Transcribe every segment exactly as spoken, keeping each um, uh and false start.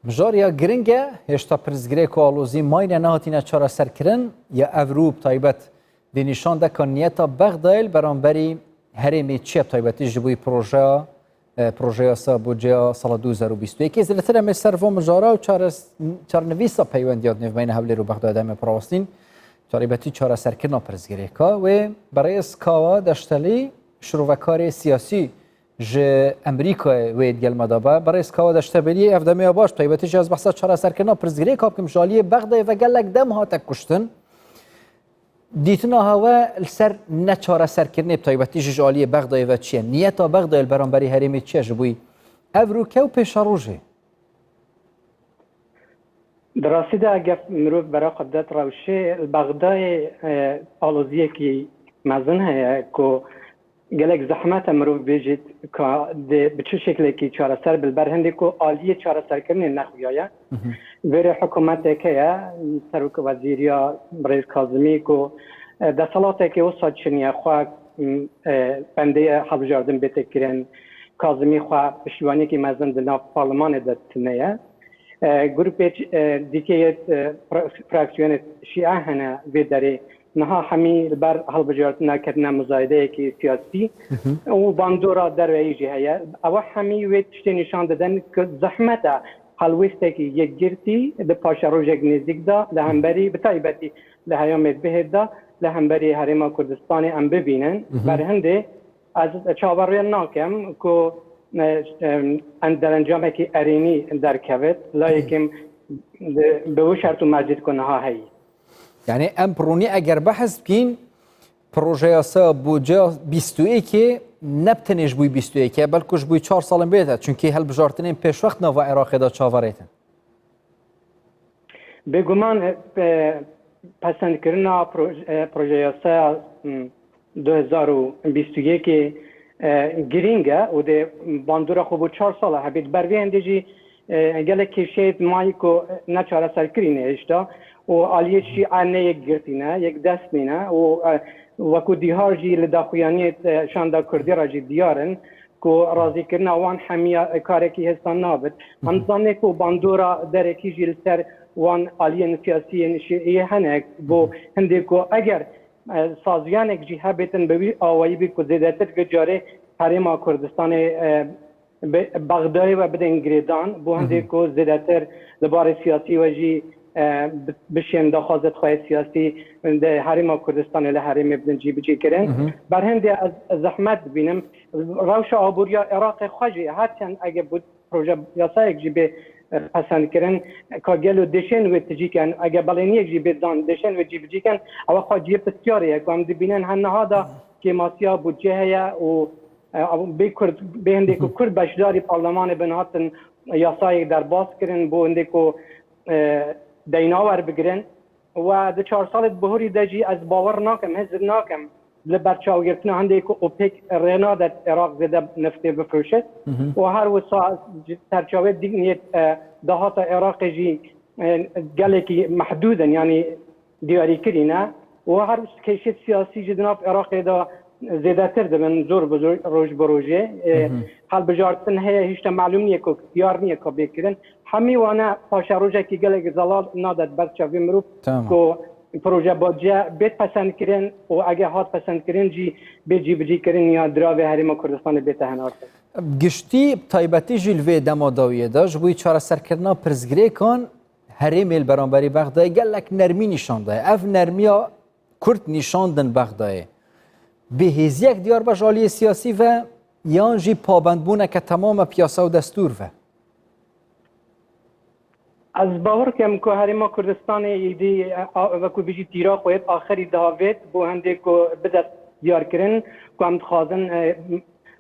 Mijariya giring e, hêşta pirsgirêk û alozî mayîne nehatîne çareserkirin. Ya evrû bi taybet dê nîşan de ka niyeta Bexdayê li beramberî herêmê çi ye, bi taybetî ji bo projeya, e, projeya sa budceya sala du hezar û bîst û yekê. Zêdetir em ê ser van mijara û çares-, çarenivîsa peywendiya di nêv beyna Hewlêr û Bexdayê de em ê birawestîn. Taybetî çareserkirina pirsgirêka wê berêz Kawa Deştelî, şirovekarê siyasî ji Amerîkayê wê digel me de be. Berêz Kawa Deştebeliyê, ev demê ya baş, taybetî jî ez behsa çareserkirina pirsgirêka bikim, ji aliyê Bexdayê ve gelek dem hate kuştin. Dîtina hewe li ser neçareserkirinê, bi taybetî jî ji aliyê Bexdayê ve çi ye? Niyeta Bexdayê li beramberî herêmê çi ye ji bo ev rûke û pêşerojê? Di rastî de eger mirov bera xwe bidet rewşê, li Bexdayê, e, aloziyekî mezin heye ku gelek zehmet e mirov bêjît ka dê bi çi şeklekî çareser bi, li ber hindê ku aliyê çareserkirinê nexuya ye. Vêrê hikûmetek heye, serok wezîriya birêz Kazimî ku, e, desthilatekê wisa çiniye xwe, m, e, bendê hilbijartin bête kirin. Kazimî xwe piştîwaniyekî mezin di nav parlemanê de tune ye. E, grûpê, e, dîkê yê, e, fra-, fraksiyonê şîe hene vê derê. Niha hemî li ber hilbijartina kirina muzayedeyekî siyasî û bandora derweyî jî heye. Ewa hemî wê tiştê nîşan didin ku zehmet e helwêstekî yekgirtî di paşerojek nêzîk de li hemberî, bi taybetî li heyamê bihêt de li hemberî Herêma Kurdistanê em bibînin. Berhindê ez çaverê nakim ku, e, e, em derencamekî erênî derkevit. Layekî bi wî şert û mercê ku niha heyî. Yani em bi ronî eger behs bikîn, projeya se budceya bîst û yekê ne bi tenê ji bo bîst û yekê, belku ji bo çar salên bê de, çunkî hilbijartinên pêşwext nava Iraqê de çaverêtin. Bêguman, e, pesendkirina pro-, e, projeya se, m, du hezar û bîst û yekê, e, girîng e û dê bandora xwe bo çar sala hebê. Di ber vê hindê jî, e, gelek kêşeyê di mayî ku ne çareserkirî ne hêşta û aliyê şîe ne yekgirtî ne, yekdest nîne û, e, wekû dîhar jî li daxuyaniyê, e, şanda kurdî re jî diyar in ku razîkirina wan hemiya, e, karekî hêsan nabit. Em dizanin ku bandora derekî jî li ser wan aliyên siyasiyên şîiyê hene bo hindê ku eger, e, saziyanek jî hebêtin bi wî awayî bî ku zêdetir bi carê Herêma Kurdistanê, e, bi Bexdayê ve bidin girêdan, bo hindê ku zêdetir li barê siyasî ve jî, e, bi-, bişên daxwazet xwe yê siyasî di Herêma Kurdistanê li herêmê bidin cîbicî kirin. Berhindê ez zehmet dibînim. Rewşa aboriya Iraqê xwe jî her çend ege bû proje yasayek jî bê, e, pesend kirin, ka gelo dêşên wê tijî ken, ege belêniyek jî bê dan dêşên wê cîbicî ken, ewa xwe cihê pisyarê ye ku em dibînin her niha da kêmasiya budcê heye û, e, ew bê Kurd, bê hindê ku Kurd beşdarî parlemanê bin hatin yasayek derbas kirin, bo hindê ku, e, deyna werbigirin. Û di çar salê di bihurî de jî ez bawer nakim, hizir nakim li berçavgirtina hindê ku OPEC rê nade Iraq zêde neftê bifroşe. Û her wisa ji serçavê dîniyê, e, dahata Iraqê jî, e, gelekî mehdûd in, yanî diyarîkirî ne. Û her wisa kêşê siyasî jî di nav Iraqê de zêdetir dibin, zor bi zor, roj bi rojê. E, hilbijartin heye, hîşta melûm niye ku diyar niye ka bê kirin. Hemî wane paşerojekî gelek zelal nade ber çavê mirov ku proje bace bê pesendkirin û ege hat pesendkirin jî bê cîbicîkirin ya diravê Herêma Kurdistanê bête henartin. Giştî, taybetî jî li vê dema dawiyê de ji bo çareserkirina pirsgirêkan herêmê li beramberî Bexdayê gelek nermî nîşan daye. Ev nermiya Kurd nîşan din Bexdayê. Bêhêziyek diyar be ji aliyê siyasî ve yan jî pabendbûneke temam e bi yasa û destûr ve? Ez bawer dikim ku Herêma Kurdistanê êdî, a, wekû bijî tîra xwe yê axirî dihavêt bo hindê ku bide diyarkirin ku em dixwazin, e,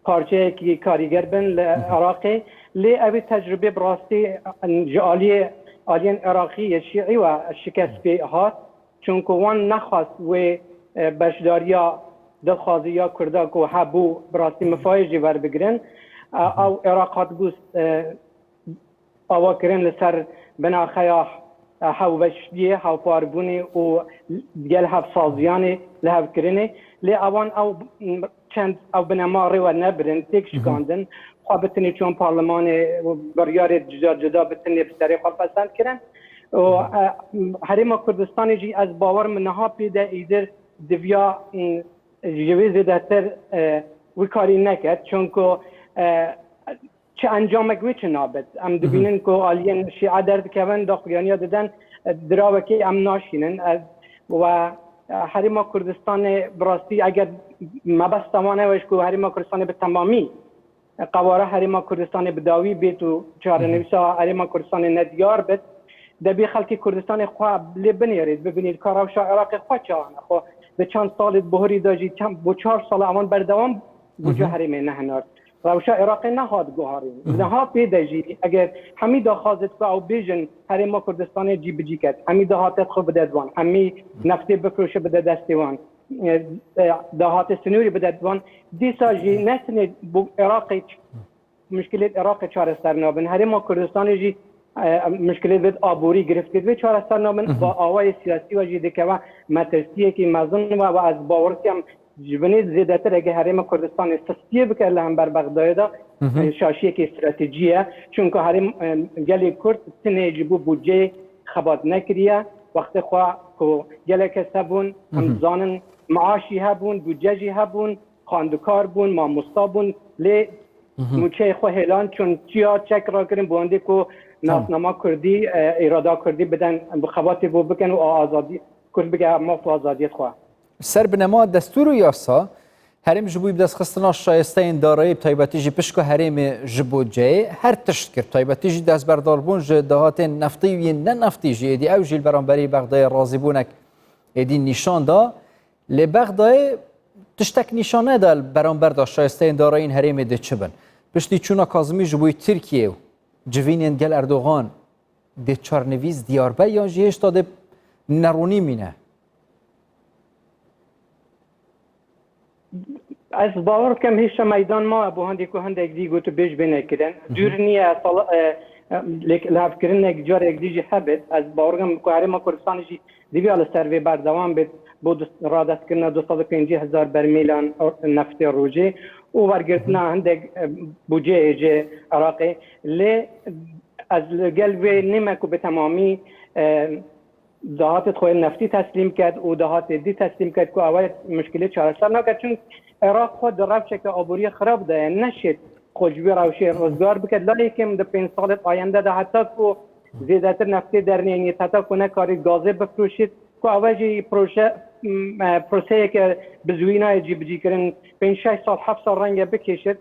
parçeyekî karîger bin li Iraqê. Lê ew ê tecrûbê bi rastî, e, ji aliyê, aliyên Iraqî yê Şîî ve şikest pê hat. Çunku wan nexwest wê, e, beşdariya dilxwazî ya Kurda ku hebû bi rastî mifayê jî werbigirin. E, ew Iraq hatibû, e, avakirin li ser binaxeya, e, hevbeşiyê, hevparbûnê û gel hevsaziyanê, lihevkirinê. Lê ewan ew, m, çend ew binema rê we nebirin, têk şikandin, xwe bi tinê çûn parlemanê û biryarê cuda cuda bi tinê bi serê xwe pesend kirin. Û, e, Herêma Kurdistanê jî ez bawer min niha pê de îdir diviya, m, ji wê zêdetir, e, wî karî neket. Çunku, e, çi encamek wê çi nabit. Em dibînin ku aliyên şîe derdikevin, daxuyaniya didin, e, dirawekê em naşînin. E, we, e, Herêma Kurdistanê bi rastî eger mebesta wan ew e ku Herêma Kurdistanê bi temamî qewara Herêma Kurdistanê bi dawî bêt û çarenivîsa Herêma Kurdistanê nediyar bit, debê xelkê Kurdistanê xwe lê binêrêt, bibînît ka rewşa Iraqê xwe çawa ne. Xwe di çend salê di buhurî de jî çend, bo çar sala ewan berdewam bû ca herêmê nehinart. Rewşa Iraqê nehat guharîn. Niha pê de jî eger hemî daxwazêt ku ew bêjin Herêma Kurdistanê cî bi cî ket, hemî dahatêt xwe bide di wan, hemî neftê bifroşe bide destê wan, e, e, dahatê sinûrî bide di wan, dîsa jî ne tenê bo Iraqê ç-, muşkilêt Iraqê çareser nabin. Herêma Kurdistanê jî, e, muşkilêt vê aborî, giriftêt vê çareser nabin. Ba awayê siyasî ve jî dikeve metirsiyekî mezin ve, ve ez bawer dikim ji binê zêdetir eke Herêma Kurdistanê sistiyê bike li hember Bexdayê de, e, şaşiyekê stratejî ye. Çunku herêm, e, gelê Kurd tinê ji bo budceyê xebat nekiriye. Wextê xwe ku gelek kes hebûn, em dizanin maaşî hebûn, budce jî hebûn, xwendikar bûn, mamosta bûn, lê mûçeyê xwe hêlan çûn çiya çek rakirin, bo hindê ku nasnama kurdî, e, îrada kurdî bidin, bi xebatê bo bikin û a-, azadî kurd bike maf û azadiyê xwe. Ser binema destûr û yasa, herêm ji bo bidestxistina şayesteyên darayî, bi taybetî jî pişka herêmê ji bo ceyê her tişt kir. Bi taybetî jî destberdarbûn ji dahatên neftî û yên ne neftî jî êdî ew jî li beramberî Bexdayê razîbûnek êdî nîşan da. Lê Bexdayê tiştek nîşan neda li beramber de şayesteyên darayîn herêmê dê çi bin. Piştî çûna Kazimî ji bo Tirkiyê û civînên gel Erdogan dê çarnivîs diyar be yan jî hêşta dê neronî mîne? Ez bawer dikim hêşa meydan maye bo hindê ku hindek dî gotûbêj bêne kirin. Dûr niye sala-, e, e, lêk-, lihevkirinek carek dî jî hebit. Ez bawer dikim ku Herêma Kurdistanê jî diviya li ser vê berdewam bit bo du-, radestkirina du sed û pêncî hezar bermîlan neftê rojê û wergirtina hindek, e, budceyê ji Iraqê. Lê ez li gel vê nîme ku bi temamî, e, dahatê xwe yên neftî teslîm ket û dahatê dî teslîm ket ku ew ê muşkilê çareser nake. Çunku Iraq xwe di rewşeke aboriyê xirab de ye, neşêt xwe ji vê rewşê rizgar biket. La yekem di pênc salê ayende de heta ku zêdetir neftê dernênît, heta ku nekarît gazê bifroşît, ku ew jî proje, m, e, proseyeke bi zûyî nayê cîbicîkirin. Pênc şeş sal, heft sal renge bikêşit.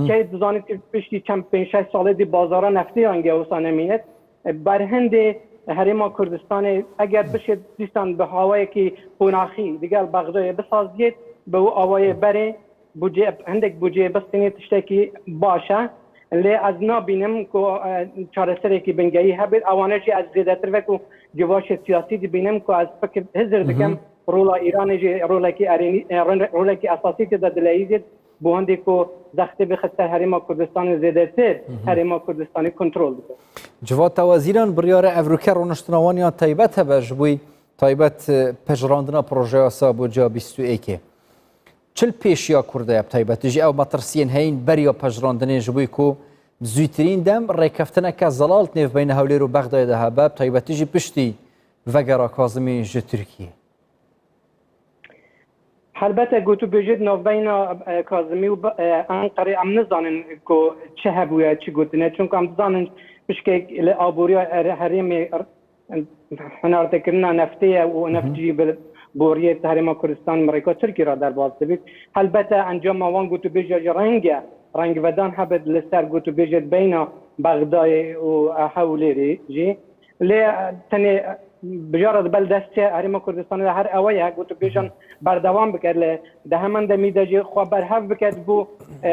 Key dizanît ku piştî çend pênc şeş salê dî bazara neftê ange wisa nemînet. Berhindê Herêma Kurdistanê eger bişêt dîsan bi hawayekî qonaxî digel Bexdayê bisaziyêt, bi wî awayê berê budcê, hindek budcê bistînê tiştekî baş e. Lê ez nabînim ku, e, çareserekî bingehî hebêt. Ewane jî ez zêdetir wekû civaşê siyasî dibînim ku ez fikir hizir dikim rola Îranê jî rolekî erênî, e, rolekî esasî tê de dileyîzêt. Bo hindê ku zextê bixist ser Herêma Kurdistanê zêdetir Herêma Kurdistanê kontrol bike. Civat Tewezîran biryare evroke rûniştina wan ya taybet hebe ji bo taybet, e, pejirandina projeya yasa bo ca bîst û êkê. Çi li pêşiya Kurda ye bi taybetî jî ew metirsiyên heyîn beriya pejirandinê ji bo ku bi zûtirîn dem rêkeftineke zelal di nêvbeyna Hewlêr û Bexdayê de hebe, bi taybetî jî piştî vegera Kazimî ji Tirkiyê? Helbete gotûbêjê di navbeyna, e, Kazimî û, e, Enqerê em nizanin ku çi hebûye, çi gotine. Çunku em dizanin pişkek li aboriya er-, herêmê, er-, hunartekirina neftê ye û neft jî bi boriyê herêma Kurdistan bi rêka Tirkî re derbas dibit. Helbete encama wan gotûbêja jî reng e, rengvedan hebit li ser gotûbêjê di beyna Bexdayê û, e, Hewlêrê jî. Lê, e, tenê, e, bijara di ber destê Herêma Kurdistanê de her ewe ye, gotûbêjan berdewam bike. Lê di heman demî de jî xwe berhev bike bo, e,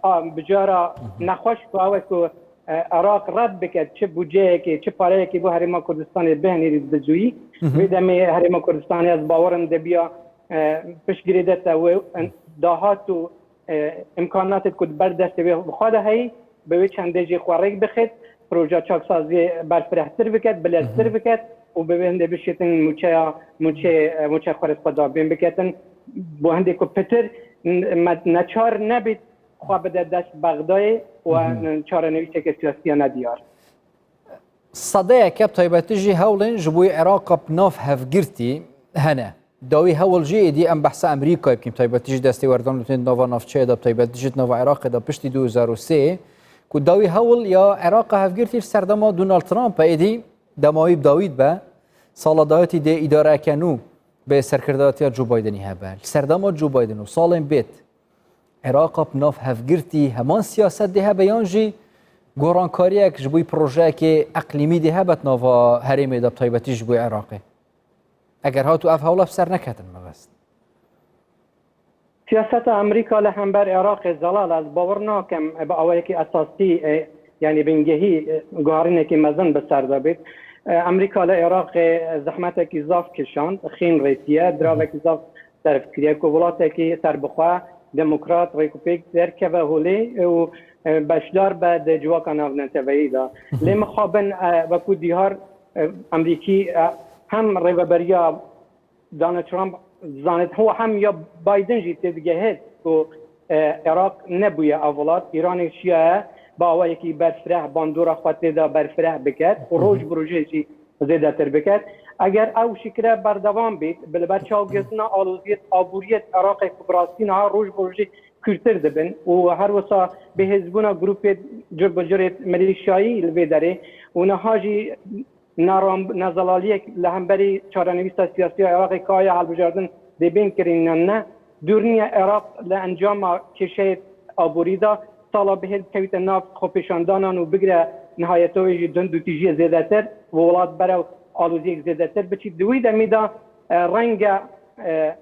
a, bijara nexweş ku ew e ku, e, Iraq red bike çi budceyekê, çi pareyekê bo Herêma Kurdistanê bihinîrît bi zûyî. Vê demê Herêma Kurdistanê ez bawerim debiya, e, piştgirêdete wê, e, dahat û e, îmkanatê ku di ber destê wê bi xwe de heyî, bi wê çendê jî xwe rêk bixêt, proja çaksaziyê berfirehtir biket, bileztir biket û bi wê hindê bişêtin mûçeya, mûçê, e, mûçe xwe rê xwe dabên biketin. Bo hindê ku pitir n-, me-, neçar nebît xwe bide dest Bexdayê û çarenivîseke siyasî ya nediyar. Sedeyeke bi taybetî jî hewlên ji bo Iraqa bi nav hevgirtî hene. Dawî hewl jî êdî em behsa Amerîkayê bikin, bi taybetî jî destê werdan li nava navçeyê de, bi taybetî jî di nava Iraqê de piştî du hezar û sê, ku dawî hewl ya Iraqa hevgirtî li serdema Donald Trump e, êdî dema wî bi dawî dibe, sala dahîtî dê îdareyeke nû bi serkirdatiya Joe Bidenî hebe. Li serdema Joe Biden û salên bêt Iraqa bi nav hevgirtî heman siyaset dê hebe yan jî gorankariyek ji bo projeyekê eqlîmî dê hebe di nava herêmê de bi taybetî ji bo Iraqê? Eger hat û ev hewla bi ser neketin mebest. Siyaseta Amerîka li hember Iraqê zelal, ez bawer nakim bi awayekî esasî, e, yanî bingehî, e, guharînekî mezin bi ser de bêt. E, Amerîka li Iraqê zehmetekî zaf kişand, xîn rêtiye, diravekî zaf serf kiriye ku welatekî serbixwe, demokrat, rêkûpêk derkeve holê û, e, beşdar be di civaka navneteweyî de. Lê mixabin, e, wekû dîhar, e, Amerîkî, e, hem rêveberiya Donald Trump zanit, ho hem ya Biden jî têdigehit ku, e, Iraq nebûye ev welat, Îranê şiyaye bi awayekî berfireh bandora xwe tê de berfireh biket û roj bi rojê jî zêdetir biket. Eger ew şikire berdewam bît, bi li ber çaw girtina aloziyê aboriyê Iraqê ku bi rastî niha roj bi rojê kûrtir dibin û her wisa bihêzbûna grûpê cur bi curê milîşyayî li vê derê û niha jî neram-, nezelaliyek li hemberî çarenivîsa siyasî ya Iraqê ka ya hilbijardin dê bên kirîn yan ne, dûr niye Iraq li encama kêşeyê aborî de sala bihêl bikevîte nav xwepêşandanan û bigire nihayeta wê jî dund û tîjiyê zêdetir û welat berew aloziyek zêdetir biçît. Di wî demî de, e, renge, e,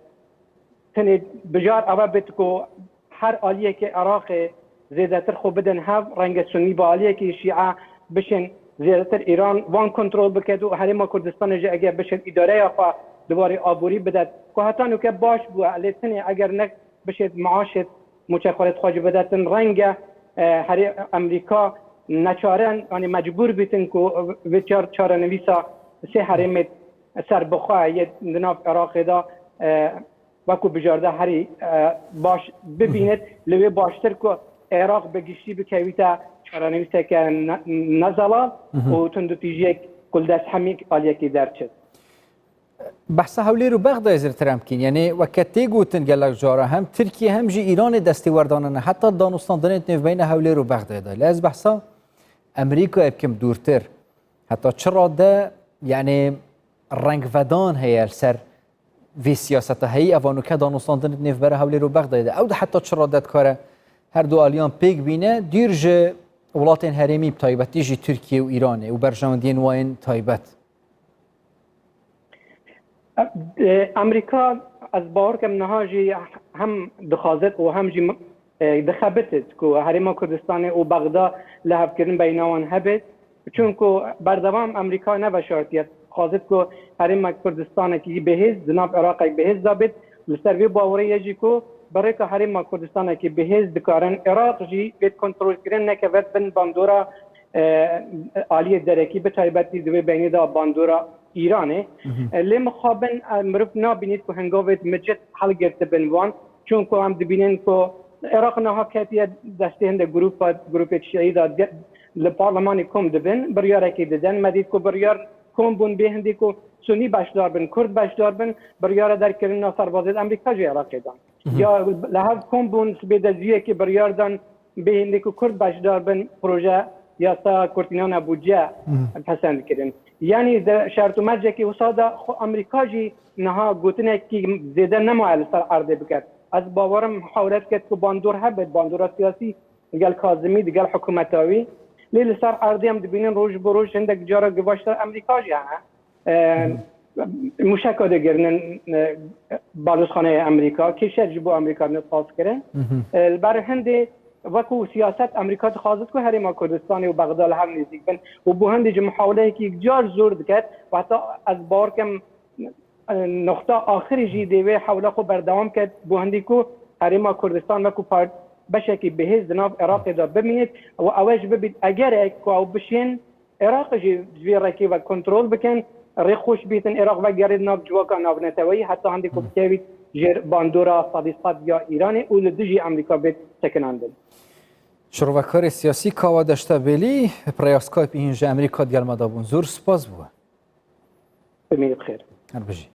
tenê bijar eve bit ku her aliyekê Iraqê zêdetir xwe bidin hev, renge Sunî bi aliyekî Şîe bişên zêdetir Îran wan kontrol biket û Herêma Kurdistanê jî eger bişên îdareya xwe di warê aborî bidet, ku heta nûke baş bûye, lê tenê eger ne bişêt maaşêt mûçexwarêt xwe jî bidetin, renge, e, herê Amerîka neçaren, yanî mecbûr bîtin ku vê çar-, çarenivîsa sê herêmê serbixwe yê di nav Iraqê de, e, wekû bijarde herî, e, baş bibînit, li wê baştir ku Iraq bi giştî bikevîte çarenivîseke ne-, nezelal û tundûtîjiyek ku li dest hemî aliyekî derçit. Behsa Hewlêr û Bexdayê zirtir em kîn. Yanî weke tê gotin gelek cara hem Tirkiye hem jî Îranê destê werdanine heta danûstandinên nêvbeyna Hewlêr û Bexdayê de. Lê ez behsa Amerîkayê bikim dûrtir. Heta çi rade, yanî rengvedan heye li ser vê siyaseta heyî eva nûke danûstandinê di nêvbera Hewlêr û Bexdayê de? Ew de heta çi rade dikare her du aliyan pêk bîne, dûr ji welatên herêmî bi taybetî jî Tirkiye û Îranê û berjewendiyên wa yên taybet? E, Amerîka, ez bawer kem niha jî hem dixwazit û hem jî, e, dixebitit ku Herêma Kurdistanê û Bexda li hevkirin beyna wan hebit. Çunku berdewam Amerîka neveşartiye. Dixwazit ku Herêma Kurdistanekî bihêz di nav Iraqek bihêz de bit. Li ser vê bawerê ye jî ku bi rêka Herêma Kurdistanekî bihêz dikarin Iraq jî bê kontrolkirin nekeve bin bandora, e, aliyê derekî, bi taybetî di wê beynê de bandora Îranê. E, lê mixabin, e, mirov nabînît ku hengavêt micit helgirtibin wan. Çunku em dibînin ku Iraq niha ketiye destê hinde grûpa, grûpê şîî de, de, li parlemanê kom dibin, biryarekê didin. Me dît ku biryar kom bûn bê hindê ku Sunî beşdar bin, Kurd beşdar bin, biryara derkirina serbazê di Amerîka jî Iraqê dan. Ya li hev kom bûn, sibê de ziyekê biryar dan bê hindê ku Kurd beşdar bin, proje yasa kurtînana budce pesend kirin. Yanî di şert û mercekê wisa de xwe Amerîka jî niha gotinekî zêde nemaye li ser erdê biket. Ez bawerim muhawele diket ku bandor hebit, bandora siyasî digel Kazimî, digel hikûmeta wî. Lê li ser erdê em dibînin roj bi roj hindek cara givaşta Amerîka jî hene. E, mûşeka digirinin, e, balozxaneya Amerîka, kêşet ji bo Amerîka ne dixwaz kirin. E, li ber hindê wekû siyaset Amerîka dixwazit ku Herêma Kurdistanê û Bexda li hev nêzîk bin û bo hindê jî muhaweleyekî car zor diket û heta ez bawer kim, e, noxta axirî jî dê wê hewla xwe berdewam ket, bo hindî ku Herêma Kurdistan wekû par-, beşekî bihêz di nav Iraqê de bimînit û ew jî bibît egerek ku ew bişên Iraq jî ji vê rekê ve kontrol bikin, rê xweş bîtin, Iraq vegerê di nav civaka navneteweyî, heta hindê ku bikevît jêr bandora sedî sed ya Îranê û li dijî Amerîka bêt sekinandin. Şirovekarê siyasî Kawa Deşta Bêlî, pireya Skype hîn ji Amerîka digel me de bûn. Zor spas bû. Bimînî bi xêr. Her bijî.